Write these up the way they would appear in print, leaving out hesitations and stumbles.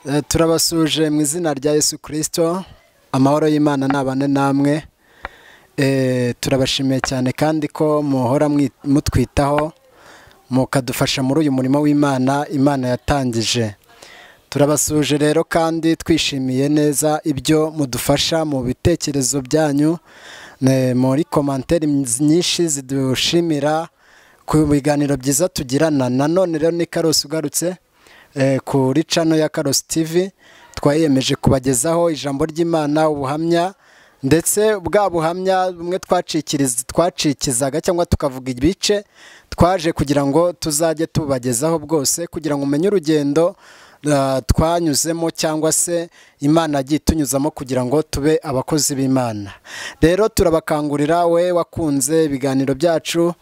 Turabasuje mu izina rya Yesu Kristo, amahoro y'Imana nabane namwe. Turabashimiye cyane kandi ko muhora mutwitaho mukadufasha muri uyu murimo w'Imana Imana yatangije. Turabasuje rero kandi twishimiye neza ibyo mudufasha mu bitekerezo byanyu, muri komanteri nyinshi zidushimira ku biganiro byiza tugirana. Nanone rero ni Karosi ugarutse kuri channel ya Karosi TV, twayemeje kubagezaho ijambo ry'Imana, ubuhamya, ndetse bwa buhamya bumwe twacikizaga cyangwa tukavuga ibice, twaje kugira ngo tuzajye tubagezaho bwose, kugira ngo umenye urugendo twanyuzemo cyangwa se Imana yagiye itunyuzamo kugira ngo tube abakozi b'Imana. Rero turabakangurira, we wakunze ibiganiro byacu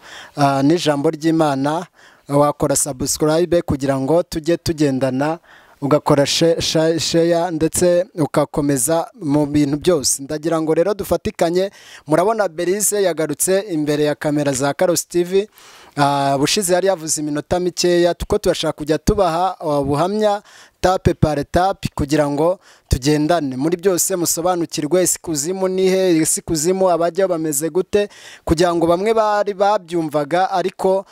n'ijambo ry'Imana, wakora subscribe kugira ngo tujye tugendana, ugakora share ndetse ukakomeza mu bintu byose. Ndagira ngo rero dufatikanye. Murabona Berize yagarutse imbere ya kamera za Karosi TV. Bushize yari yavuze iminota mikeya, tuko turashaka kujya tubaha ubuhamya tape par tape kugira ngo tugendane muri byose, musobanukirwe isi kuzimu nihe, isi kuzimu abajya bameze gute, kugira ngo bamwe bari babyumvaga ariko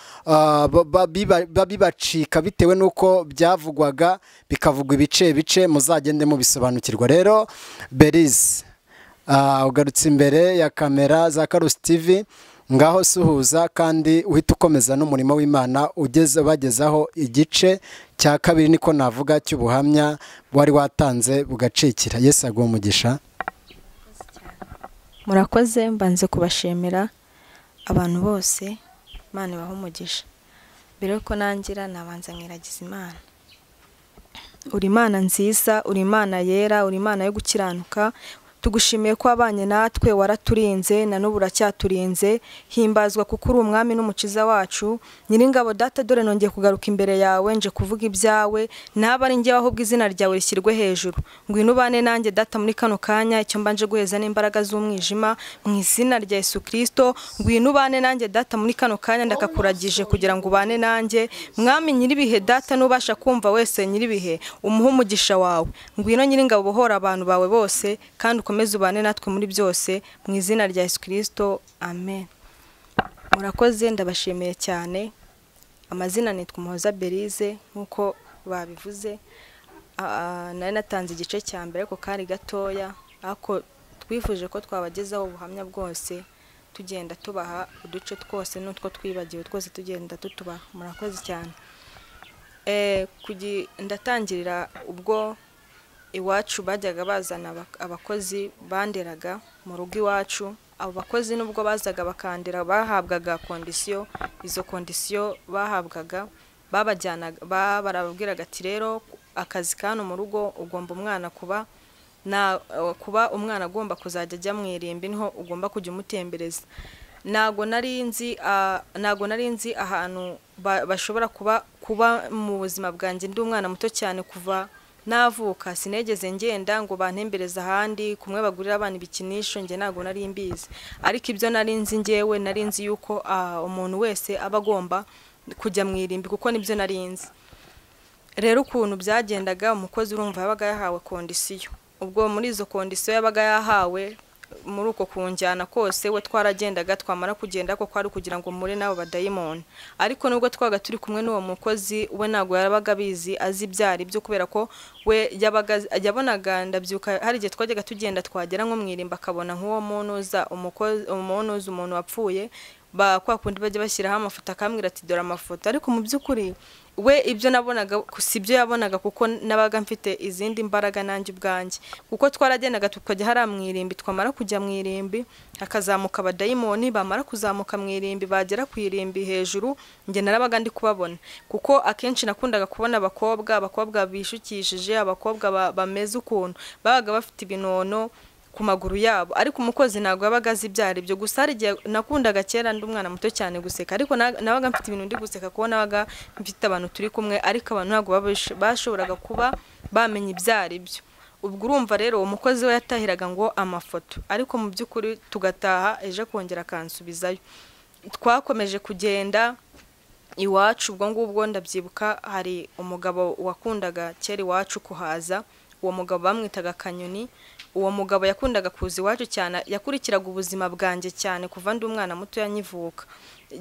babibacika bitewe nuko byavugwaga bikavugwa ibice bice, muzagende mubisobanukirwa. Rero Berize ugarutse imbere ya kamera za Karosi TV, ngaho suhuza kandi uhita ukomeza n'umurimo w'Imana ugeze bagezaho igice cya kabiri, niko navuga, cy'ubuhamya wari watanze bugacikira. Yesu aguhe umugisha. Murakoze, mbanze kubashimira abantu bose, Imana ibahe umugisha. Mbere yuko nangira nabanza nkiragiza Imana. Uri Imana nziza, uri Imana yera, uri Imana yo gukiranuka. Tugushimiye ko wabanye natwe, waraturinze na n'ubu uracyaturinze. Himbazwa kuko uri umwami n'umukiza wacu. Nyiringabo data, dore nongeye kugaruka imbere yawe, nje kuvuga ibyawe, naba ari njye ahubwo izina ryawe rishyirwe hejuru. Ngwino ubane nanjye data muri kano kanya, icyo mbanje guheza n'imbaraga z'umwijima mu izina rya Yesu Kristo. Ngwino ubane nanjye data muri kano kanya, ndakakuragije kugira ngo ubane nanjye. Mwami nyiribihe data, nubasha kumva wese nyiribihe, umuhe umugisha wawe. Ngwino nyiringabo bohora abantu bawe bose, kandi ukomeze ubane natwe muri byose mu izina rya Yesu Kristo, amen. Murakoze, ndabashimiye cyane. Amazina nitwa Umuhoza Berize nkuko babivuze. Nari natanze igice cya mbere ariko kari gatoya, ariko twifuje ko twabagezaho ubuhamya bwose, tugenda tubaha uduce twose n'utwo twibagiwe twose tugenda tutubaha. Murakoze cyane. Ndatangirira ubwo iwacu bajyaga bazana abakozi banderaga mu rugo iwacu. Abo bakozi nubwo bazaga bakandera bahabwaga kondisiyo, izo kondisiyo bahabwaga babajyanaga, barababwiraga ati rero akazi kano mu rugo ugomba umwana kuba na kuba umwana agomba kuzajya ajya mu irimbi, niho ugomba kujya umutembereza. Ntago nari nzi ahantu bashobora kuba mu buzima bwanjye. Ndi umwana muto cyane, kuva navuka sinegeze ngenda ngo bantembereza ahandi kumwe bagurira abana ibikinisho, nge ntago nari mbizi. Ariko ibyo nari nzi ngewe, nari nzi yuko umuntu wese aba agomba kujya mu irimbi, kuko nibyo nari nzi. Rero ukuntu byagendaga, umukozi urumva yabaga yahawe kondisiyo. Ubwo muri izo kondisiyo yabaga yahawe, muri uko kunjyana kose we twaragendaga, twamara kugenda ko kwari kugira ngo muri nabo badayimoni. Ariko nubwo twaga turi kumwe n'uwo mukozi, we ntago yarabaga abizi, azi ibyari byo, kubera ko we yabaga yabonaga, ndabyuka hari igihe twajyaga tugenda twagera nko mu irimbi akabona nk'uwo muntu uza, umukozi, umuntu uza, umuntu wapfuye, kwa kundi bajya bashyiraho amafoto, akambwira ati dore amafoto. Ariko mu by'ukuri we ibyo nabonaga si ibyo yabonaga, kuko nabaga mfite izindi mbaraga nanjye ubwanjye, kuko twaragendaga tukajya hariya mu irimbi, twamara kujya mu irimbi hakazamuka abadayimoni, bamara kuzamuka mu irimbi bagera ku irimbi hejuru, njye narabaga ndi kubabona, kuko akenshi nakundaga kubona abakobwa bishukishije, abakobwa bameze ukuntu babaga bafite ibinono ku maguru yabo. Ariko umukozi ntabwo yabaga azi ibyo ari byo. Gusa hari igihe nakundaga kera ndi umwana muto cyane guseka, ariko nabaga mfite ibintu ndi guseka kuko nabaga mfite abantu turi kumwe, ariko abantu ntabwo bashoboraga kuba bamenya ibyo ari byo. Ubwo urumva rero umukozi we yatahiraga ngo amafoto, ariko mu by'ukuri tugataha ejo akongera akansubizayo. Twakomeje kugenda. Iwacu ubwo ngubwo ndabyibuka hari umugabo wakundaga kera iwacu kuhaza, uwo mugabo bamwitaga Kanyoni. Uwo mugabo yakundaga kuza iwacu cyane, yakurikiraga ubuzima bwanjye cyane kuva ndi umwana muto yanyivuka.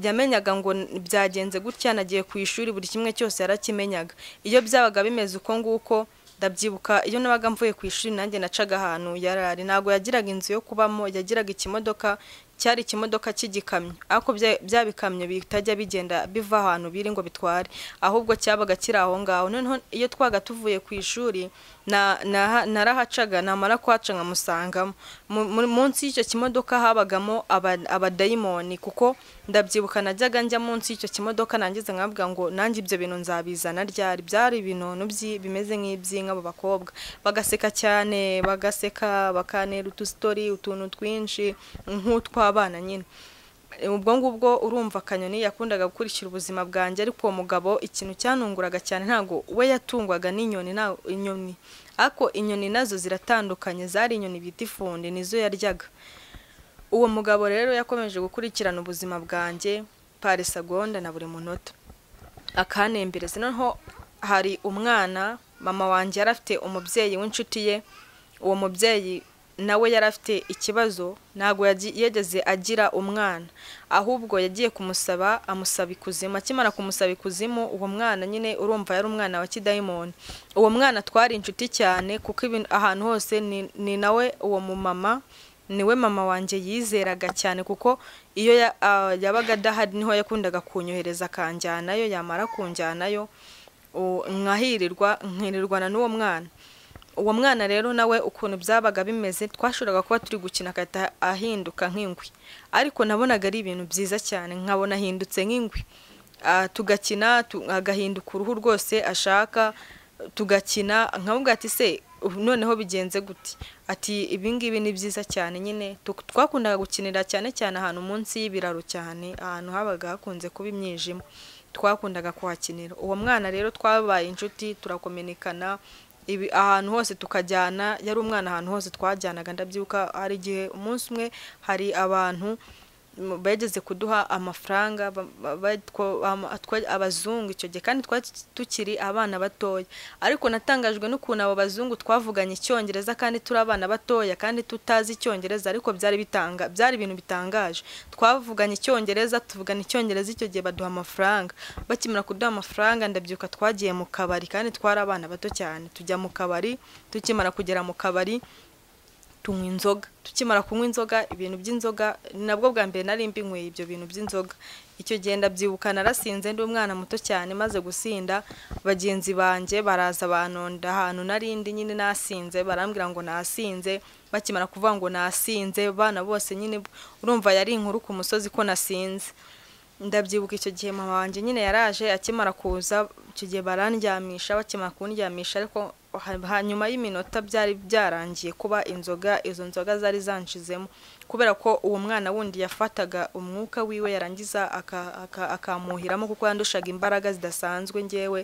Yamenyaga ngo byagenze gutya, nagiye ku ishuri, buri kimwe cyose yarakimenyaga. Iyo byabaga bimeze uko nguko, ndabyibuka iyo nabaga mvuye ku ishuri nanjye nacaga ahantu yarari. Ntabwo yagiraga inzu yo kubamo, yagiraga ikimodoka, cyari ikimodoka cy'igikamyo, ariko bya bikamyo bitajya bigenda biva ahantu biri ngo bitware, ahubwo cyabaga kiri aho ngaho. Noneho iyo twaga tuvuye ku ishuri narahacaga, namara kuhaca nkamusangamo. Munsi y'icyo kimodoka habagamo abadayimoni, kuko ndabyibuka najyaga njya munsi y'icyo kimodoka nangize nkabwira ngo nanjye ibyo bintu nzabizana ryari. Byari ibinono bimeze nk'iby'inka, abo bakobwa bagaseka cyane, bagaseka bakanera utusitori, utuntu twinshi nk'utw'abana nyine. Ubwo ngubwo urumva Kanyoni yakundaga gukurikira ubuzima bwanjye. Ariko uwo mugabo ikintu cyanunguraga cyane, ntabwo we yatungwaga n'inyoni, inyoni, ariko inyoni nazo ziratandukanye, zari inyoni bita ifundi, nizo yaryaga. Uwo mugabo rero yakomeje gukurikirana ubuzima bwanjye pari segonda na buri munota, akanembereza. Noneho hari umwana, mama wanjye yari afite umubyeyi w'inshuti ye, uwo mubyeyi nawe yari afite ikibazo, ntabwo yageze agira umwana, ahubwo yagiye kumusaba, amusaba ikuzimu. Akimara kumusaba ikuzimu, uwo mwana nyine urumva yari umwana wa kidayimoni. Uwo mwana twari inshuti cyane, kuko ahantu hose ni nawe, uwo mumama niwe mama wanjye yizeraga cyane, kuko iyo yabaga adahari niho yakundaga kunyohereza akanjyanayo, yamara kunjyanayo nkahirirwa, nkirirwana n'uwo mwana. Uwo mwana rero nawe ukuntu byabaga bimeze, twashoboraga kuba turi gukina agahita ahinduka nk'ingwe, ariko nabonaga ari ibintu byiza cyane, nkabona ahindutse nk'ingwe. Tugakina, agahinduka uruhu rwose ashaka, tugakina, nkamubwira ati se noneho bigenze gute? Ati ibi ngibi ni byiza cyane nyine. Twakundaga gukinira cyane cyane ahantu munsi y'ibiraro cyane, ahantu habaga hakunze kuba imyijima, twakundaga kuhakinira. Uwo mwana rero twabaye inshuti, turakominikana ibi ahantu hose tukajyana, yari umwana ahantu hose twajyanaga. Ndabyibuka hari igihe umunsi umwe hari abantu bageze kuduha amafaranga, abazungu icyo gihe, kandi twari tukiri abana batoya, ariko natangajwe n'ukuntu abo bazungu twavuganye icyongereza kandi turi abana batoya kandi tutazi icyongereza, ariko byari ibintu bitangaje. Twavuganye icyongereza, tuvugana icyongereza icyo gihe baduha amafaranga. Bakimara kuduha amafaranga, ndabyibuka twagiye mu kabari, kandi twari abana bato cyane, tujya mu kabari. Tukimara kugera mu kabari tunywa inzoga, tukimara kunywa inzoga, ibintu by'inzoga nabwo bwa mbere nari mbinyweye ibyo bintu by'inzoga. Icyo gihe ndabyibuka narasinze ndi umwana muto cyane, maze gusinda bagenzi banjye baraza banonda ahantu narindi nyine nasinze, barambwira ngo nasinze. Bakimara kuvuga ngo nasinze, bana bose nyine urumva yari inkuru ku musozi ko nasinze. Ndabyibuka icyo gihe mama wanjye nyine yaraje, akimara kuza icyo gihe barandyamisha, bakimara kundyamisha, ariko hanyuma y'iminota byari byarangiye kuba inzoga, izo nzoga zari zanshizemo, kubera ko uwo mwana wundi yafataga umwuka wiwe yarangiza akamuhiramo, kuko yandushaga imbaraga zidasanzwe, ngewe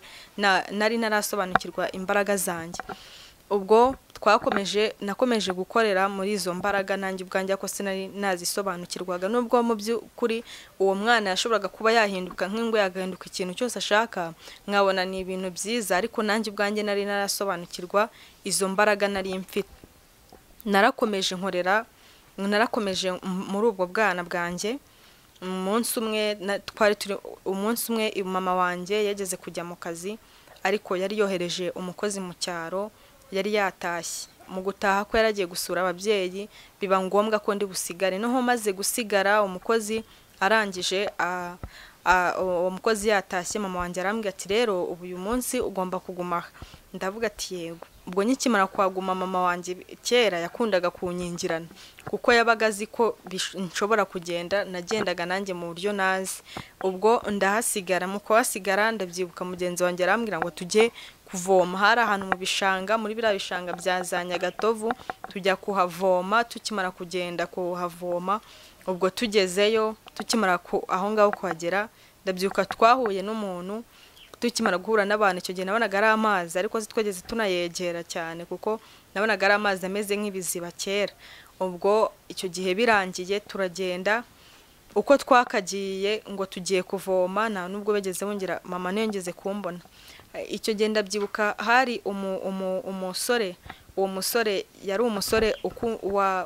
nari narasobanukirwa imbaraga zanjye. Ubwo twakomeje, nakomeje gukorera muri izo mbaraga nanjye ubwanjye, ko sinari nazisobanukirwaga, nubwo mu by'ukuri uwo mwana yashoboraga kuba yahinduka nk'ingwe, yagahinduka ikintu cyose ashaka, nkabona ni ibintu byiza, ariko nanjye ubwanjye nari narasobanukirwa izo mbaraga nari mfite. Narakomeje nkorera, narakomeje muri ubwo bwana bwanjye. Umunsi umwe twari turi, umunsi umwe mama wanjye yageze kujya mu kazi, ariko yari yohereje umukozi mu cyaro, yari yatashye. Mu gutaha ko yaragiye gusura ababyeyi, biba ngombwa ko ndi busigare. Noneho maze gusigara, umukozi arangije, uwo mukozi yatashye, mama wanjye arambwira ati rero ubu uyu munsi ugomba kuguma aha. Ndavuga ati yego. Ubwo nkikimara kuhaguma, mama wanjye kera yakundaga kunyingirana, kuko yabaga azi ko nshobora kugenda, nagendaga nanjye mu buryo nazi. Ubwo ndahasigara, mu kuhasigara ndabyibuka mugenzi wanjye arambwira ngo tujye kuvoma, hari ahantu mu bishanga, muri biriya bishanga bya za Nyagatovu, tujya kuhavoma. Tukimara kugenda kuhavoma, ubwo tugezeyo, tukimara aho ngaho kuhagera, ndabyibuka twahuye n'umuntu. Tukimara guhura n'abantu icyo gihe nabonaga ari amazi, ariko twageze tunayegera cyane, kuko nabonaga ari amazi ameze nk'ibiziba kera. Ubwo icyo gihe birangiye turagenda, Uko twakagiye ngo tugiye kuvoma, nta nubwo bageze bongera, mama ntiyongeze kumbona. Icyo gihe ndabyibuka hari umusore, uwo musore yari umusore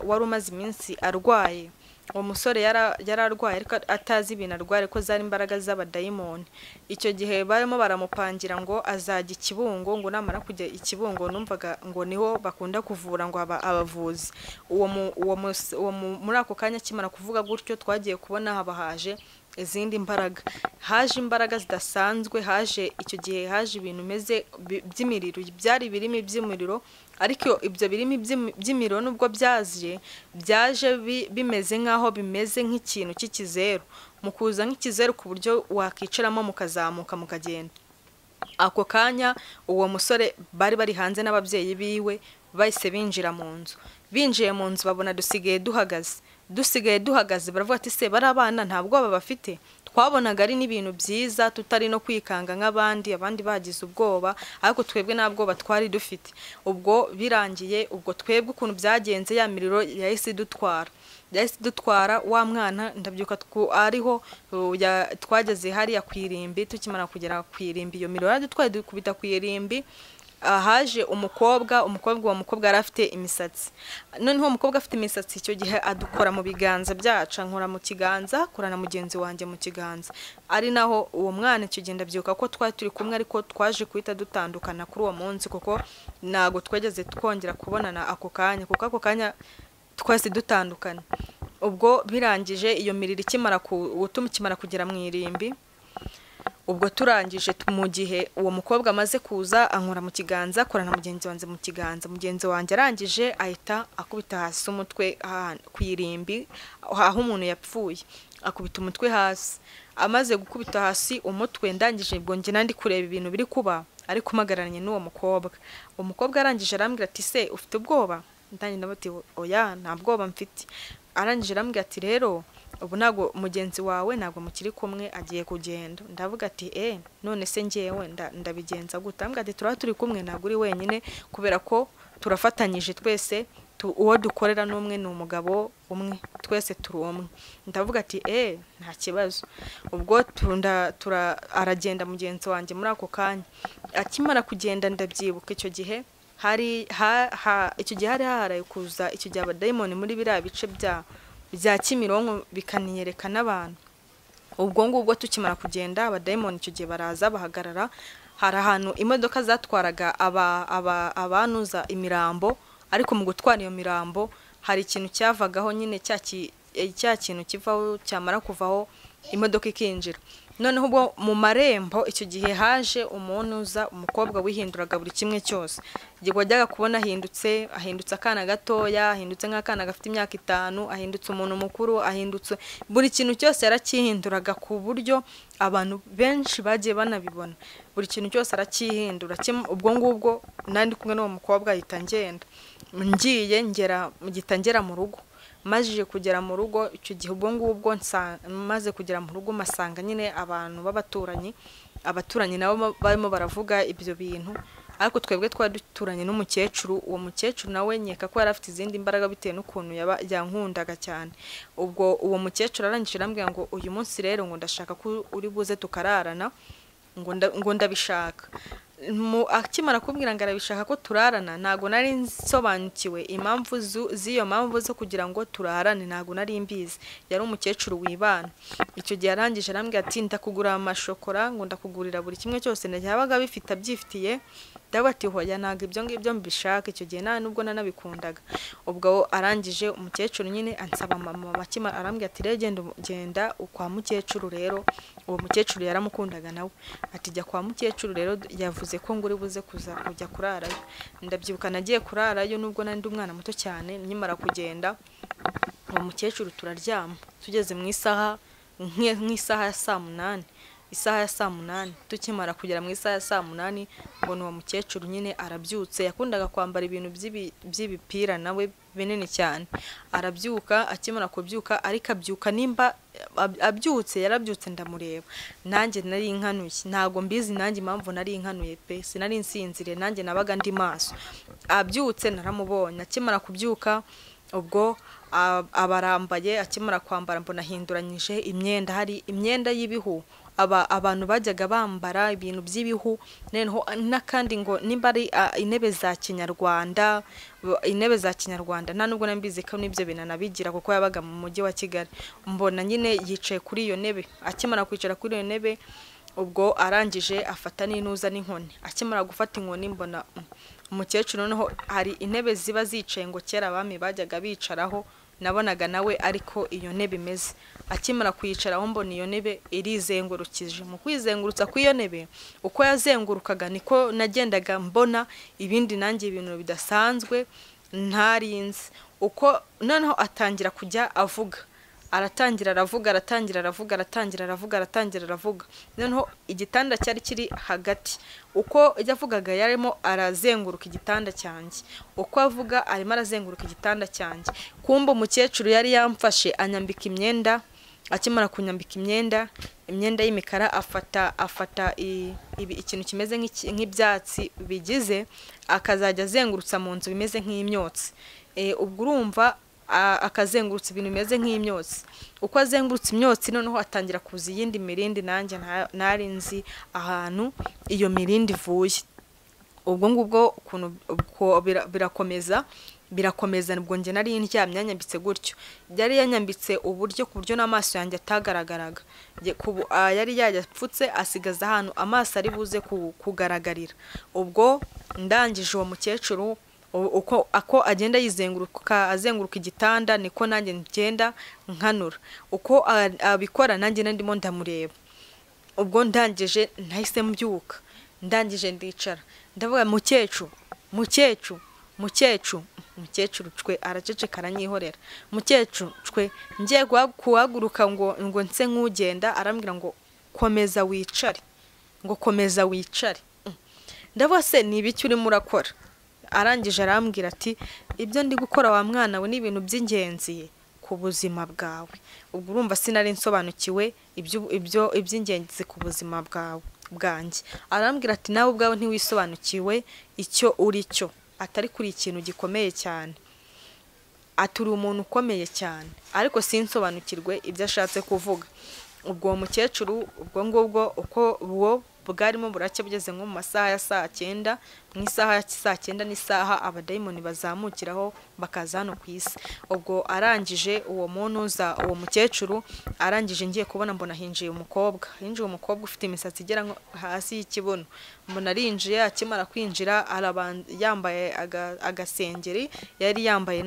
wari umaze iminsi arwaye. Uwo musore yari arwaye ariko atazi ibintu arwaye, ko zari imbaraga z'abadayimoni. Icyo gihe barimo baramupangira ngo azajya i Kibungo, ngo namara kujya i Kibungo numvaga ngo niho bakunda kuvura ngo abavuzi. Muri ako kanya akimara kuvuga gutyo, twagiye kubona haba haje izindi mbaraga, haje imbaraga zidasanzwe, haje icyo gihe haje ibintu bimeze by'imiriro, byari birimi by'imiriro, ariko ibyo birimi by'imiriro nubwo byaje bimeze nkaho bimeze nk'ikintu cy'ikizeru, mu kuza nk'ikizeru ku buryo wakicaramo mukazamuka mukagenda. Ako kanya uwo musore bari hanze n'ababyeyi biwe, bahise binjira mu nzu. Binjiye mu nzu babona dusigaye duhagaze, baravuga ati se bari abana nta bwoba bafite. Twabonaga ari n'ibintu byiza, tutari no kwikanga nk'abandi, abandi bagize ubwoba, ariko twebwe nta bwoba twari dufite. Ubwo birangiye, ubwo twebwe ukuntu byagenze, ya miriro yahise idutwara wa mwana. Ndabyuka ariho twageze hariya ku irimbi. Tukimara kugera ku irimbi, iyo miriro yaradutwaye dukubita ku irimbi. Haje umukobwa, uwo mukobwa yari afite imisatsi. Noneho umukobwa afite imisatsi icyo gihe adukora mu biganza byacu, ankora mu kiganza, akora na mugenzi wanjye mu kiganza. Ari naho uwo mwana icyo gihe ndabyibuka ko twari turi kumwe, ariko twaje guhita dutandukana kuri uwo munsi, kuko ntago twageze twongera kubonana ako kanya, kuko ako kanya twese dutandukana. Ubwo birangije iyo miriro ikimara kugera mu irimbi, ubwo turangije mu gihe uwo mukobwa amaze kuza ankora mu kiganza, akora na mugenzi wanjye mu kiganza. Mugenzi wanjye arangije ahita akubita hasi umutwe ku irimbi aho umuntu yapfuye, akubita umutwe hasi. Amaze gukubita hasi umutwe, ndangije ubwo njye nandi kureba ibintu biri kuba, ariko mpagararanye n'uwo mukobwa. Umukobwa arangije arambwira ati se ufite ubwoba? Ndangije ndabati oya nta bwoba mfite. Arangije arambwira ati rero ubu ntago mugenzi wawe ntago mukiri kumwe, agiye kugenda. Ndavuga ati none se ngewe ndabigenza gute? Ambwira ati turaba turi kumwe, ntago uri wenyine, kubera ko turafatanyije twese, uwo dukorera n'umwe ni umugabo umwe, twese turi umwe. Ndavuga ati nta kibazo. Ubwo aragenda mugenzi wanjye muri ako kanya. Akimara kugenda ndabyibuka icyo gihe hari icyo gihe hari haraye kuza icyo gihe abadayimoni muri biriya bice bya Kimironko bikaniyereka n'abantu. Ubwo ngubwo tukimara kugenda abadayimoni icyo gihe baraza bahagarara, hari ahantu imodoka zatwaraga abanuza imirambo, ariko mu gutwara iyo mirambo hari ikintu cyavagaho nyine, cya kintu kivaho, cyamara kuvaho imodoka ikinjira. Noneho ubwo mu marembo icyo gihe haje umuntu uza, umukobwa wihinduraga buri kimwe cyose. Igihe wajyaga kubona ahindutse akana gatoya, ahindutse nk'akana gafite imyaka 5, ahindutse umuntu mukuru, ahindutse buri kintu cyose yarakihinduraga, ku buryo abantu benshi bagiye banabibona. Buri kintu cyose arakihindura. Ubwo ngubwo nandi kumwe n'uwo mukobwa ahita ngenda, ngiye ngera ngera mu rugo. Majije kugera mu rugo icyo gihe ubwo ngubwo maze kugera mu rugo masanga nyine abantu b'abaturanyi, abaturanyi nabo barimo baravuga ibyo bintu, ariko twebwe twari duturanye n'umukecuru. Uwo mukecuru nawe nkeka ko yari afite izindi mbaraga bitewe n'ukuntu yankundaga cyane. Ubwo uwo mukecuru arangije arambwira ngo uyu munsi rero ngo ndashaka ko uri buze tukararana, ngo ndabishaka. Akimara kumbwira ngo arabishaka ko turarana, ntago nari nsobanukiwe impamvu z'iyo mpamvu zo kugira ngo turarane, ntago nari mbizi. Yari umukecuru wibana. Icyo gihe arangije arambwira ati ndakugura amashokora, ngo ndakugurira buri kimwe cyose yabaga bifite abyifitiye. Ndavuga ati hoya ntago ibyo ngibyo mbishaka, icyo gihe nta nubwo nanabikundaga. Ubwo arangije umukecuru nyine ansaba mama, akimara arambwira ati rero genda kwa mukecuru rero. Uwo mukecuru yaramukundaga nawe, ati jya kwa mukecuru rero, yavuze ko ngo uri buze kuza kujya kurarayo. Ndabyibuka nagiye kurarayo nubwo nari ndi umwana muto cyane. Nkimara kugenda uwo mukecuru turaryama, tugeze mu isaha nk'isaha ya saa 8, isaha ya saa 8, tukimara kugera mu isaha ya saa 8 mbona uwo mukecuru nyine arabyutse. Yakundaga kwambara ibintu by'ibipira nawe binini cyane. Arabyuka, akimara kubyuka ariko abyuka nimba abyutse yarabyutse ndamureba, nanjye nari nkanuye, ntago mbizi nanjye impamvu nari nkanuye pe, sinari nsinzire, nanjye nabaga ndi maso. Abyutse naramubonye, akimara kubyuka Ubwo abarambaye, akimara kwambara mbona ahinduranyije imyenda, hari imyenda y'ibihu abantu bajyaga bambara ibintu by'ibihu, noneho n'akandi ngo nimba ari intebe za Kinyarwanda, intebe za Kinyarwanda nta nubwo nambizi ko n'ibyo binanabigira kuko yabaga mu mujyi wa Kigali. Mbona nyine yicaye kuri iyo ntebe, akimara kwicara kuri iyo ntebe ubwo arangije afata n'intuza n'inkoni, akimara gufata inkoni mbona umukecuru noneho hari intebe ziba zicaye ngo kera abami bajyaga bicaraho, nabonaga nawe ariko iyo ntebe imeze. Akimara kuyicaraho mbona iyo ntebe irizengurukije, mu kwizengurutsa kw'iyo ntebe uko yazengurukaga niko nagendaga mbona ibindi nanjye ibintu bidasanzwe ntarinzi. Uko noneho atangira kujya avuga, aratangira aravuga, aratangira aravuga, aratangira aravuga, aratangira aravuga. Noneho igitanda cyari kiri hagati, uko yavugaga yarimo arazenguruka igitanda cyanjye, uko avuga arimo arazenguruka igitanda cyanjye. Kumbe umukecuru yari yamfashe anyambika imyenda, akimara kunyambika imyenda y'imikara afata ikintu kimeze nk'ibyatsi bigize akazajya azengurutsa mu nzu bimeze nk'imyotsi. Ubwo urumva akazengurutsa ibintu bimeze nk'imyotsi, uko azengurutsa imyotsi noneho atangira kuza iyindi mirindi nanjye nari nzi ahantu iyo mirindi ivuye. Ubwo ngubwo ukuntu birakomeza birakomeza, nubwo njye nari ndyamye yanyambitse gutyo, yari yanyambitse uburyo ku buryo n'amaso yanjye atagaragaraga, yari yayapfutse asigaza ahantu amaso ari buze kugaragarira. Ubwo ndangije uwo mukecuru uko ako agenda yizenguruka azenguruka igitanda niko nanjye ngenda nkanura, uko abikora nanjye ndimo ndamureba. Ubwo ndangije nahise mbyuka, ndangije ndicara ndavuga mukecuru, mukecuru, mukecuru, mukecuru cwe, araceceka aranyihorera. Mukecuru cwe, ngiye kuhaguruka ngo nse nk'ugenda, arambwira ngo komeza wicare, ngo komeza wicare. Ndavuga se ni ibiki urimo urakora? Arangije arambwira ati ibyo ndi gukora wa mwana we ni ibintu by'ingenzi ku buzima bwawe. Ubwo urumva sinari nsobanukiwe ibyo iby'ingenzi ku buzima bwawe bwanjye. Arambwira ati nawe ubwawe ntiwisobanukiwe icyo uri cyo, atari kuri ikintu gikomeye cyane, aturi umuntu ukomeye cyane, ariko sinsobanukirwe ibyo ashatse kuvuga. Ubwo uwo mukecuru ubwo ngubwo uko uwo bwarimo buracya bugeze nko mu masaha ya saa 9, mu isaha ya saa 9 n'isaha abadayimoni bazamukiraho bakaza hano ku isi. Ubwo arangije uwo muntu uza uwo mukecuru arangije ngiye kubona mbona hinjiye umukobwa, hinjiye umukobwa ufite imisatsi igera hasi y'ikibuno. Mbona arinjiye, akimara kwinjira yambaye agasengeri, yari yambaye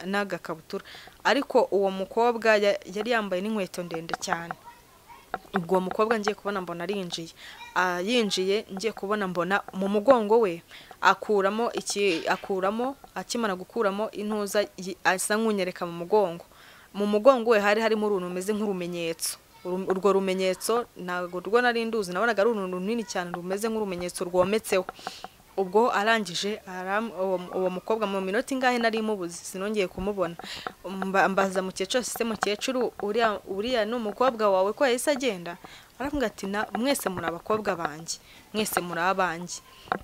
n'agakabutura, ariko uwo mukobwa yari yambaye n'inkweto ndende cyane. Ubwo uwo mukobwa ngiye kubona mbona arinjiye, yinjiye ngiye kubona mbona mu mugongo we akuramo iki, akuramo, akimara gukuramo intuza asa nk'unyereka mu mugongo. Mu mugongo we hari harimo uruntu rumeze nk'urumenyetso, urwo rumenyetso ntabwo rwo nari nduzi, nabonaga ari uruntu runini cyane rumeze nk'urumenyetso rwometseho. Ubwo arangije uwo mukobwa mu minota ingahe nari mubuze sinongeye kumubona. Mbaza mukecuru, se mukecuru uriya ni umukobwa wawe ko yahise agenda? Aravuga ati mwese muri abakobwa banjye, mwese muri abanjye.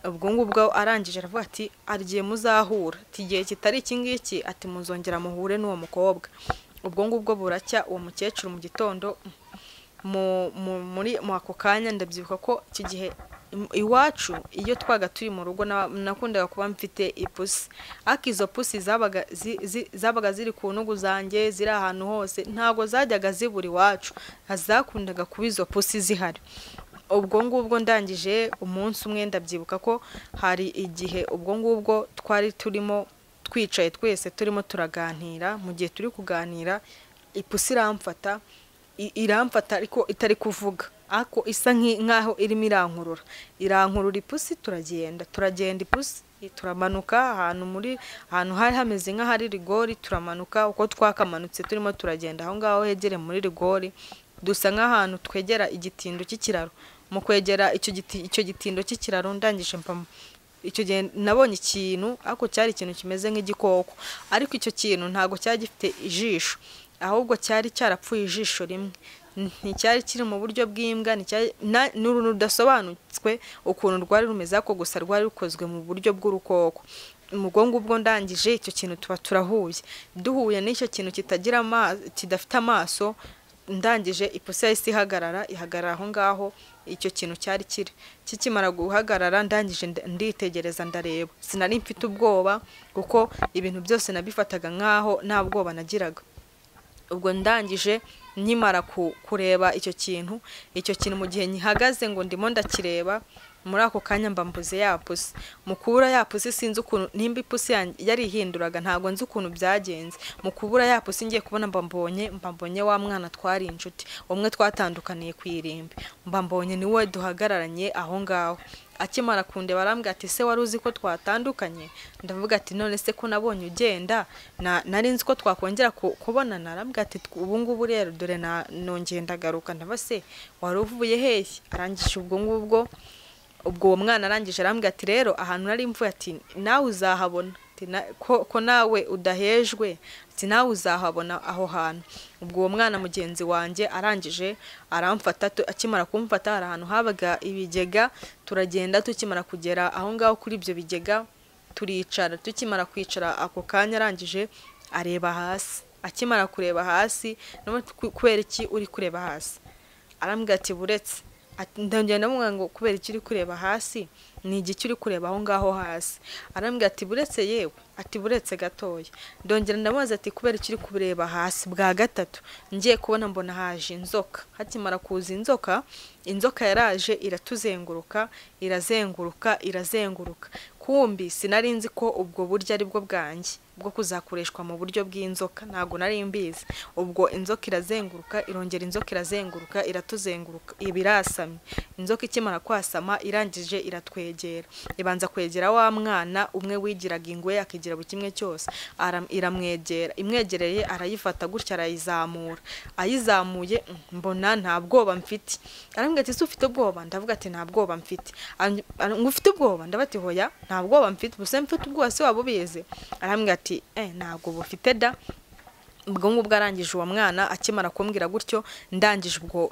Ubwo ngubwo arangije aravuga ati arigiye muzahura, ati igihe kitari iki ngiki, ati muzongera muhure n'uwo mukobwa. Ubwo ngubwo buracya uwo mukecuru mu gitondo muri ako kanya ndabyibuka ko iki gihe iwacu iyo twaga turi mu rugo nakundaga kuba mfite ipusi, ariko izo pusi zabaga ziri ku ntugu zanjye ziri ahantu hose, ntago zajyaga zibura iwacu, zakundaga kuba izo pusi zihari. Ubwo ngubwo ndangije umunsi umwe ndabyibuka ko hari igihe ubwo ngubwo twari turimo twicaye twese turimo turaganira, mu gihe turi kuganira ipusi iramfata, iramfata ariko itari kuvuga, ako isa nkaho irimo irankurura, irankurura ipusi, turagenda turagenda ipusi turamanuka ahantu muri ahantu hari hameze nk'ahari rigori, turamanuka uko twakamanutse turimo turagenda aho ngaho hegere muri rigori, dusa nk'ahantu twegera igitindo cy'ikiraro. Mu kwegera icyo gitindo cy'ikiraro ndangije icyo gihe nabonye ikintu, ariko cyari ikintu kimeze nk'igikoko, ariko icyo kintu ntago cyari gifite ijisho, ahubwo cyari cyarapfuye ijisho rimwe, nticyari kiri mu buryo bw'imbwa, n'uruntu rudasobanutswe ukuntu rwari rumeze, ariko gusa rwari rukozwe mu buryo bw'urukoko. Umugongo ubwo ndangije icyo kintu tuba turahuye, duhuye n'icyo kintu kitagira amaso, kidafite amaso. Ndangije ipusi yahise ihagarara, ihagarara aho ngaho icyo kintu cyari kiri. Kikimara guhagarara ndangije nditegereza ndareba, sinari mfite ubwoba kuko ibintu byose nabifataga nkaho nta bwoba nagiraga. Ubwo ndangije nkimara kureba icyo kintu, icyo kintu mu gihe nkihagaze ngo ndimo ndakireba, muri ako kanya mba mbuze ya pusi. Mu kubura ya pusi sinzi ukuntu, nimba ipusi yari ihinduraga ntabwo nzi ukuntu byagenze. Mu kubura ya pusi ngiye kubona mba mbonye wa mwana twari inshuti, umwe twatandukaniye ku irimbi, mba mbonye niwe duhagararanye aho ngaho. Akimara kundeba arambwira ati se wari uzi ko twatandukanye? Ndavuga ati none se ko nabonye ugenda nari nzi ko twakongera kubonana. Arambwira ati ubu ngubu rero dore nongeye ndagaruka. Ndaba se wari uvuye hehe? Arangije ubwo ngubwo, ubwo uwo mwana arangije arambwira ati rero ahantu nari mvuye ati nawe uzahabona, ko nawe udahejwe, ati nawe uzahabona aho hantu. Ubwo uwo mwana mugenzi wanjye arangije aramfata, akimara kumfata hari ahantu habaga ibigega, turagenda. Tukimara kugera aho ngaho kuri ibyo bigega turicara. Tukimara kwicara ako kanya arangije areba hasi. Akimara kureba hasi, kubera iki uri kureba hasi? Arambwira ati buretse. Ndongera ndamubwira ngo kubera iki uri kureba hasi? Ni igiki uri kureba aho ngaho hasi? Arambwira ati buretse yewe, ati buretse gatoya. Ndongera ndamubaza ati kubera iki uri kureba hasi bwa gatatu? Ngiye kubona mbona haje inzoka. Hakimara kuza inzoka, inzoka yaraje iratuzenguruka, irazenguruka, irazenguruka. Kumbi sinari nzi ko ubwo buryo ari bwo bwanjye bwo kuzakoreshwa mu buryo bw'inzoka, ntago nari mbizi. Ubwo inzoka irazenguruka, irongera inzoka irazenguruka, iratuzenguruka, ibirasamye. Inzoka ikimara kwasama irangije iratwegera, ibanza kwegera wa mwana umwe wigiraga ingwe akigira buri kimwe cyose, iramwegera. Imwegereye arayifata gutya arayizamura. Ayizamuye mbona nta bwoba mfite. Arambwira ati se ufite ubwoba? Ndavuga ati nta bwoba mfite. Ngo ufite ubwoba? Ndavuga ati hoya nta bwoba mfite, ubuse mfite ubwoba se waba ubizi? Arambwira ati ntabwo bufite da. Ubwo ngubwo arangije uwo mwana akimara kumbwira gutyo, ndangije ubwo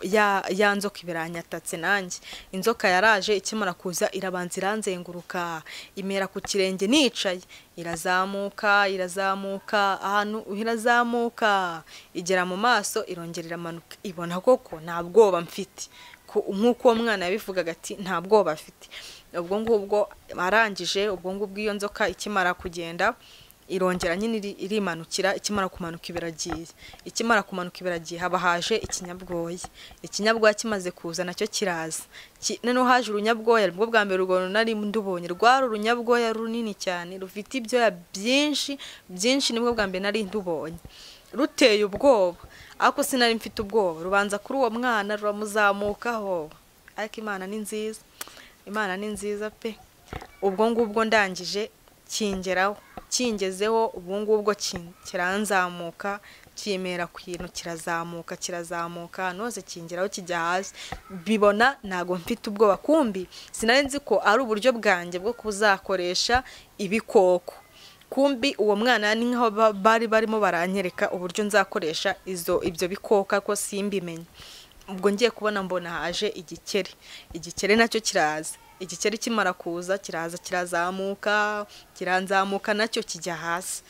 ya nzoka ibiranyatatse nanjye. Inzoka yaraje ikimara kuza irabanza iranzenguruka, imera ku kirenge nicaye, irazamuka, irazamuka, ahantu irazamuka, igera mu maso irongera iramanuka. Ibona koko nta bwoba mfite, nk'uko uwo mwana yabivugaga ati nta bwoba afite. Ubwo ngubwo arangije, ubwo ngubwo iyo nzoka ikimara kugenda irongera nyine irimanukira. Ikimara kumanuka ibiragiye, ikimara kumanuka ibiragiye, haba haje ikinyabwoya. Ikinyabwoya kimaze kuza nacyo kiraza. Noneho haje urunyabwoya, nibwo bwa mbere urwo nari ndubonye, rwari urunyabwoya runini cyane rufite ibyoya byinshi byinshi, nibwo bwa mbere nari ndubonye, ruteye ubwoba. Ariko sinari mfite ubwoba, rubanza kuri uwo mwana ruramuzamukaho. Ariko Imana ni nziza, Imana ni nziza pe. Ubwo ngubwo ndangije kingeraho, kingezeho ubwo ngubwo kiranzamuka, kimera ku kintu kirazamuka, kirazamuka noze kingeraho kijya hasi. Bibona ntago mfite ubwoba. Kumbi sinari nzi ko ari uburyo bwanjye bwo kuzakoresha ibikoko. Kumbi uwo mwana ni nkaho bari barimo baranyereka uburyo nzakoresha ibyo bikoko, ko simbimenye. Ubwo ngiye kubona mbona haje igikeri. Igikeri nacyo kiraza. Igikeri kimara kuza kiraza, kirazamuka, kiranzamuka nacyo kijya hasi.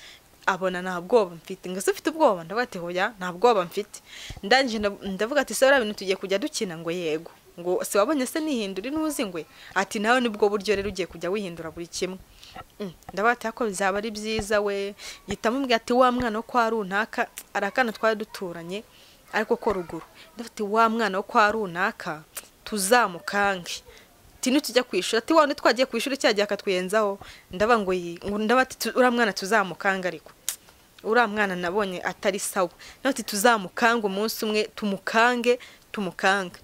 Abona nta bwoba mfite. Ngo se ufite ubwoba? Ndavuga ati hoya nta bwoba mfite. Ndangije ndavuga ati se bariya bintu tugiye kujya dukina? Ngo yego. Ngo se wabonye se nihindura intuzi ngwe? Ati nawe nibwo buryo rero ugiye kujya wihindura buri kimwe. Ndavuga ati ako bizaba ari byiza we. Yitamubwira ati wa mwana wo kwa runaka, arakana twari duturanye ariko ko ruguru. Ndavuga ati wa mwana wo kwa runaka tuzamukange. Ati nitujya kwishura, ati wa twagiye kwishura cyagiye akatwiyenzaho. Ndaba ngo ndaba ati uriya mwana tuzamukanga, ariko uriya mwana nabonye atari sawa. Ati tuzamukanga umunsi umwe, tumukange tumukange.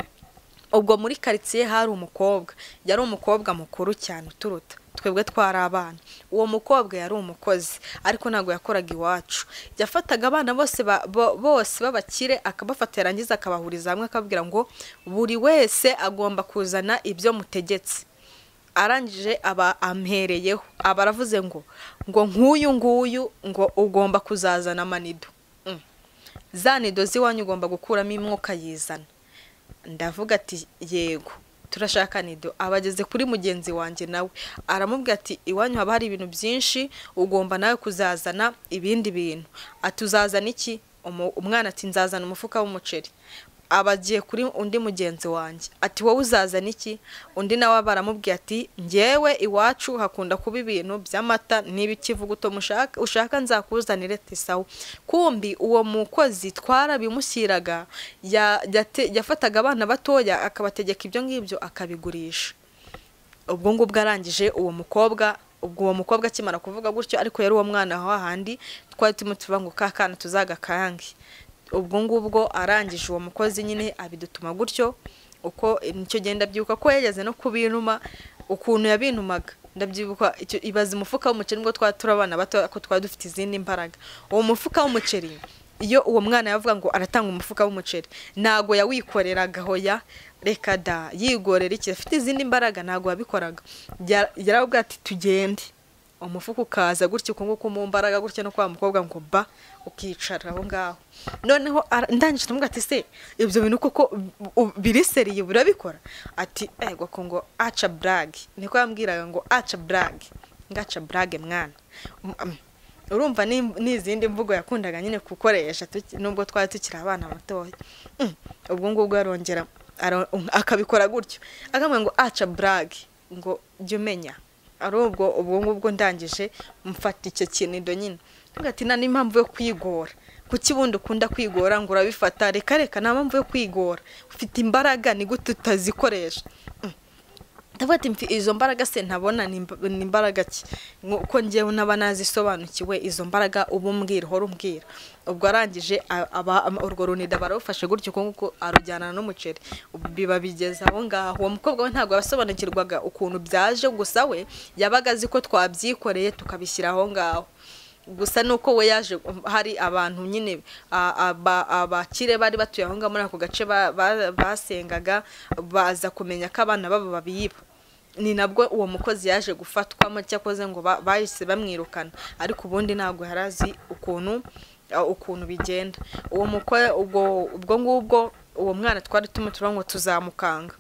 Ubwo muri quartier hari umukobwa, yari umukobwa mukuru cyane uturuta twebwe twari abana. Uwo mukobwa yari umukozi ariko ntago yakoraga iwacu. Yafataga abana bose bose babakire akabafata, yarangiza akabahuriza hamwe akababwira ngo buri wese agomba kuzana ibyo mutegetse. Arangije aba ampereyeho, aba aravuze ngo nk'uyu nguyu ngo ugomba kuzazana amanido. Za nido z'iwanyu ugomba gukuramo imwe ukayizana. Ndavuga ati yego. Turashaka nido. Abageze kuri mugenzi wanjye nawe aramubwira ati iwanyu haba hari ibintu byinshi, ugomba nawe kuzazana ibindi bintu. Atuzazana iki? Umwana ati nzazana umufuka w'umuceri. Abagiye kuri undi mugenzi wanjye ati wowe uzazana iki? Undi nawe baramubwiye ati njyewe iwacu hakunda kuba ibintu by'amata n'ibikivuguto, mushaka ushaka nzakuzanire. Ati sawa. Kumbi uwo mukozi twarabimushyiraga, yafataga abana batoya akabategeka ibyo ngibyo akabigurisha. Ubwo ngubwo arangije uwo mukobwa, ubwo uwo mukobwa akimara kuvuga gutyo, ariko yari uwo mwana aho handi twari turimo tuvuga ngo ka kana tuzagakange. Ubwo ngubwo arangije uwo mukozi nyine abidutuma gutyo, uko nicyo genda byuka ko yageze no kubinuma ukuntu yabintumaga ndabyibuka. Ibaza umufuka w'umuceri, nubwo twari turi abana bato ko twari dufite izindi mbaraga. Uwo mufuka w'umuceri iyo uwo mwana yavuga ngo aratanga umufuka w'umuceri, ntago yawikoreraga, hoya reka da, yigorera iki, afite izindi mbaraga, ntago yabikoraga. Yaravuga ati tugende, umufuka ukaza gutya uko nguko mu mbaraga gutya, no kwa mukobwa ngo ba ukicara aho ngaho. Noneho ndangije ndamubwira ati se ibyo bintu koko biriseriye burabikora? Ati ego ko ngo aca brag, niko yambwiraga ngo aca brag, ngaca brag mwana. Urumva n'izindi mvugo yakundaga nyine gukoresha nubwo twari tukiri abana batoya. Ubwo ngubwo arongera akabikora gutyo, akamubwira ngo aca brag, ngo jya umenya. Ari ubwo ngubwo ndangije mfata icyo kinido nyine, ati nta n'impamvu yo kwigora, kuki bundi ukunda kwigora ngo urabifata? Reka reka, nta mpamvu yo kwigora, ufite imbaraga ni gute utazikoresha? Ndavuga ati izo mbaraga se ntabona ni imbaraga ki, uko njyewe naba nazisobanukiwe izo mbaraga uba umbwira, uhora umbwira. Ubwo arangije urwo runida barufashe gutyo kuko arujyana n'umuceri, biba bigeze aho ngaho. Uwo mukobwa we ntabwo yasobanukirwaga ukuntu byaje, gusa we yabaga azi ko twabyikoreye tukabishyira aho ngaho. Gusa nuko we yaje hari abantu nyine abakire bari batuye aho ngaho muri ako gace basengaga, baza kumenya ko abana babo babiba. Ni nabwo uwo mukozi yaje gufatwamo, cyakoze ngo bahise bamwirukana, ariko ubundi ntabwo yarazi ukuntu bigenda. Uwo mukwe ubwo ngubwo uwo mwana twari tumutura ngo tuzamukanga.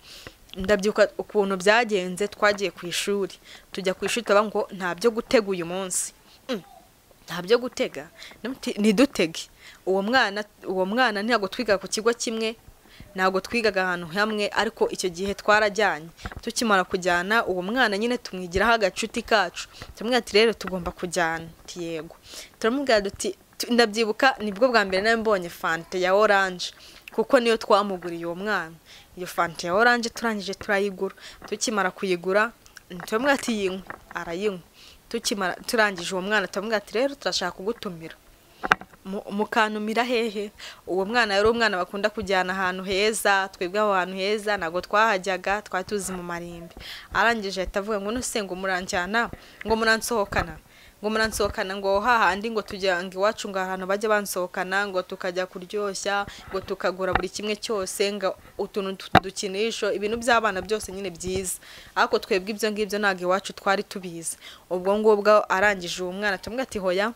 Ndabyuka ukuntu byagenze, twagiye ku ishuri, tujya ku ishuri tuba ngo nta byo gutega uyu munsi, nta byo gutega, nidutege. Uwo mwana ntabwo twigaga ku kigo kimwe, ntabwo twigaga ahantu hamwe, ariko icyo gihe twarajyanye. Tukimara kujyana uwo mwana nyine tumwigiraho agacuti kacu, tumubwira ati rero tugomba kujyana, yego. Turamubwira duti, ndabyibuka nibwo bwa mbere nari mbonye fanta ya orange, kuko niyo twamuguriye uwo mwana. Iyo fanta ya orange turangije turayigura, tukimara kuyigura turamubwira ati yinywe, arayinywa. Tukimara turangije uwo mwana turamubwira ati rero turashaka kugutumira, mukantumira hehe? Uwo mwana yari umwana bakunda kujyana ahantu heza, twebwe aho hantu heza ntabwo twahajyaga, twari tuzi mu marimbi. Arangije ahita avuga ngo nose ngo muranjyana, ngo muransohokana, ngo muransohokana, ngo hahandi ngo tujya ngo iwacu ngo ahantu bajya bansohokana, ngo tukajya kuryoshya, ngo tukagura buri kimwe cyose, ngo utuntu dukinisho, ibintu by'abana byose nyine byiza. Ariko twebwe ibyo ngibyo ntabwo iwacu twari tubizi. Ubwo ngubwo arangije uwo mwana tumubwira ati hoya,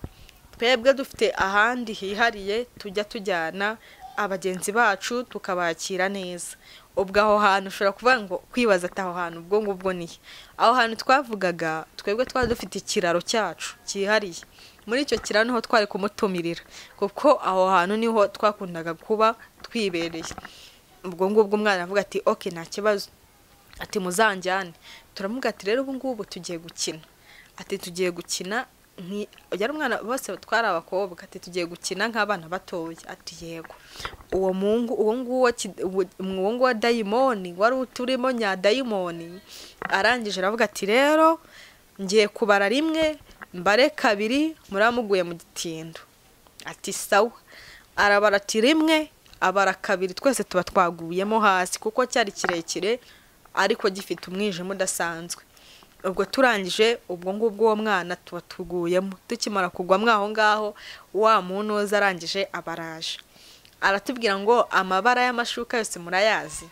twebwe dufite ahandi hihariye tujya tujyana abagenzi bacu tukabakira neza. Ubwo aho hantu ushobora kuvuga ngo kwibaza ati aho hantu ubwo ngubwo ni aho hantu twavugaga, twebwe twari dufite ikiraro cyacu cyihariye. Muri icyo kiraro niho twari kumutumirira, kuko aho hantu niho twakundaga kuba twibereye. Ubwo ngubwo umwana avuga ati okay nta kibazo, ati muzanjyane. Turamubwira ati rero ubu ngubu tugiye gukina, ati tugiye gukina, yari umwana bose twari abakobwa, ati tugiye gukina nk'abana batoya, ati yego. Uwo mungu uwo nguwo dayimoni wari uturimo nya dayimoni, arangije aravuga ati rero ngiye kubara rimwe mbare kabiri muramuguye mu gitindo. Ati sawa. Arabara ati rimwe abara kabiri, twese tuba twaguyemo hasi kuko cyari kirekire ariko gifite umwijima udasanzwe. Ubwo turangije ubwo ngubwo uwo mwana tuba tuguyemo. Tukimara kugwa aho ngaho wa muntu uza arangije abaraje aratubwira ngo amabara y'amashuka yose murayazi.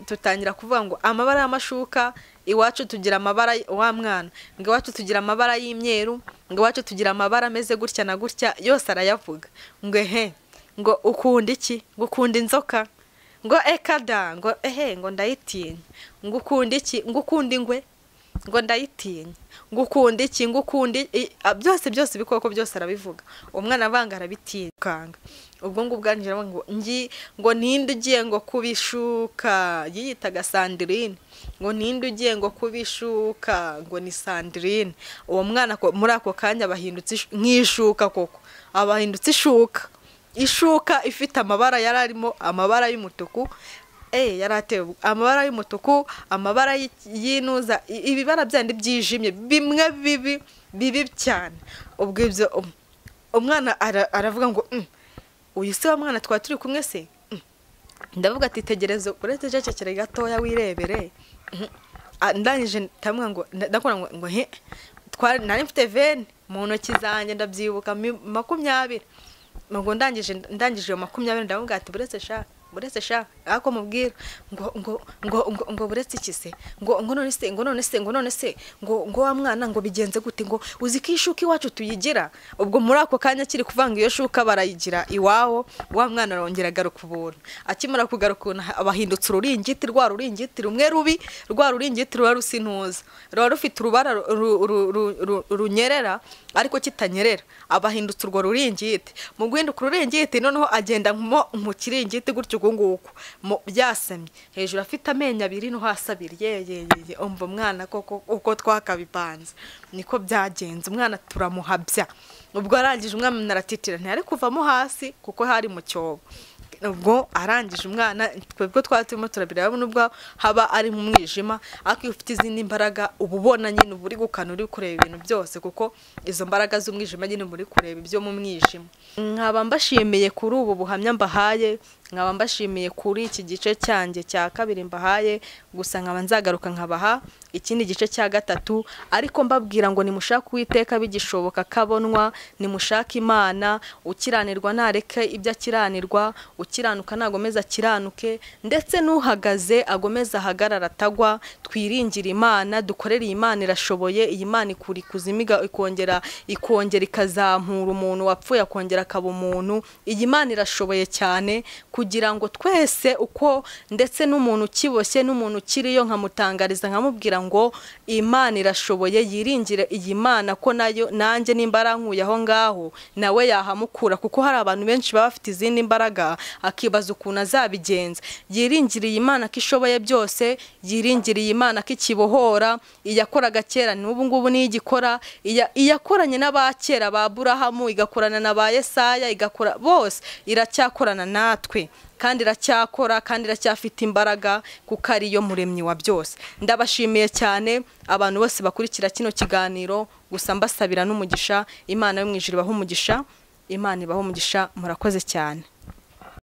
Tutangira kuvuga ngo amabara y'amashuka iwacu tugira amabara, wa mwana ngo iwacu tugira amabara y'imyeru, ngo iwacu tugira amabara ameze gutya na gutya, yose arayavuga. Ngo ehe, ngo ukunda iki? Ngo ukunda inzoka. Ngo ekada, ngo ehe, ngo ndayitinya. Ngo ukunda iki? Ngo ukunda ingwe? Ngo ndayitinya. Ngo ukunda iki? Ngo ukunda byose byose, ibikoko byose arabivuga. Umwana avanga arabitinya kanga. Ubwo ngubwo arangije aravuga ngo ngi, ngo ninde ugiye ngo kubishuka, yiyitaga Sandrine, ngo ninde ugiye ngo kubishuka, ngo ni Sandrine. Uwo mwana muri ako kanya bahindutse nk'ishuka koko, abahindutse ishuka, ishuka ifite amabara, yari arimo amabara y'umutuku, yari atewe amabara y'umutuku, amabara y'inuza, ibibara byandi byijimye, bimwe bibi bibi cyane. Ubwo ibyo umwana aravuga ngo uyu se wa mwana twari turi kumwe se? Ndavuga ati tegereza uretse cecekere gatoya wirebere. Ndangije ndamubwira ngo ndakora ngo he, nari mfite veni mu ntoki zanjye, ndabyibuka 20. Ngo ndangije iyo 20, ndamubwira ati buretse sha, buretse sha, ako mubwira ngo ngo ngo ngo ngo buretse iki se, ngo ngo none se, ngo none se, ngo none se, ngo ngo wa mwana ngo bigenze gute, ngo uzi ko ishuka iwacu tuyigira. Ubwo muri ako kanya kiri kuvanga iyo shuka barayigira iwabo, wa mwana arongera agaruka ubuntu. Akimara kugaruka ubuntu abahindutse ururingiti, rwa ruringiti rumwe rubi, rwa ruringiti ruba rusa intuza, ruba rufite urubara runyerera ariko kitanyerera, abahindutse urwo ruringiti. Mu guhinduka ururingiti noneho agenda mu kiringiti gutyo uku nguku byasamye, hejuru afite amenyo abiri no hasi abiri. Ye ye ye, umva umwana koko uko twakabipanze niko byagenze, umwana turamuhabya. Ubwo arangije umwana aratitira, ntiyari kuvamo hasi kuko hari mu cyobo. Ubwo arangije umwana, twebwe twari turimo turabireba nubwo haba ari mu mwijima, ariko iyo ufite izindi mbaraga uba ubona nyine, uba uri gukana, uri kureba ibintu byose, kuko izo mbaraga z'umwijima nyine uba uri kureba ibyo mu mwijima. Nkaba mbashimiye kuri ubu buhamya mbahaye, nkaba mbashimiye kuri iki gice cyanjye cya kabiri mbahaye, gusa nkaba nzagaruka nkabaha ikindi gice cya gatatu, ariko mbabwira ngo nimushake Uwiteka bigishoboka kabonwa, nimushake Imana, ukiranirwa nareke ibyo akiranirwa, ukiranuka nagomeza akiranuke, ndetse n'uhagaze agomeza ahagarara atagwa. Twiringire Imana, dukorere Imana, irashoboye. Iyi Imana ikura ikuzimu ikongera ikazamura umuntu wapfuye akongera akaba umuntu. Iyi Imana irashoboye cyane kugira ngo twese uko, ndetse n'umuntu ukiboshye n'umuntu ukiriyo nkamutangariza nkamubwira ngo Imana irashoboye, yiringire iyi Mana ko nayo nanjye nimba arankuye aho ngaho nawe yahamukura, kuko hari abantu benshi baba bafite izindi mbaraga akibaza ukuntu azabigenza. Yiringire iyi Mana ko ishoboye byose, yiringire iyi Mana ko ikibohora, iyakoraga kera n'ubu ngubu niyo igikora, iyakoranye n'abakera ba Aburahamu, igakorana na ba Yesaya, igakora bose, iracyakorana natwe kandi iracyakora, kandi iracyafite imbaraga kuko ariyo muremyi wa byose. Ndabashimiye cyane abantu bose bakurikira kino kiganiro, gusa mbasabira n'umugisha, Imana yo mu ijuru ibahe umugisha, Imana ibahe umugisha, murakoze cyane.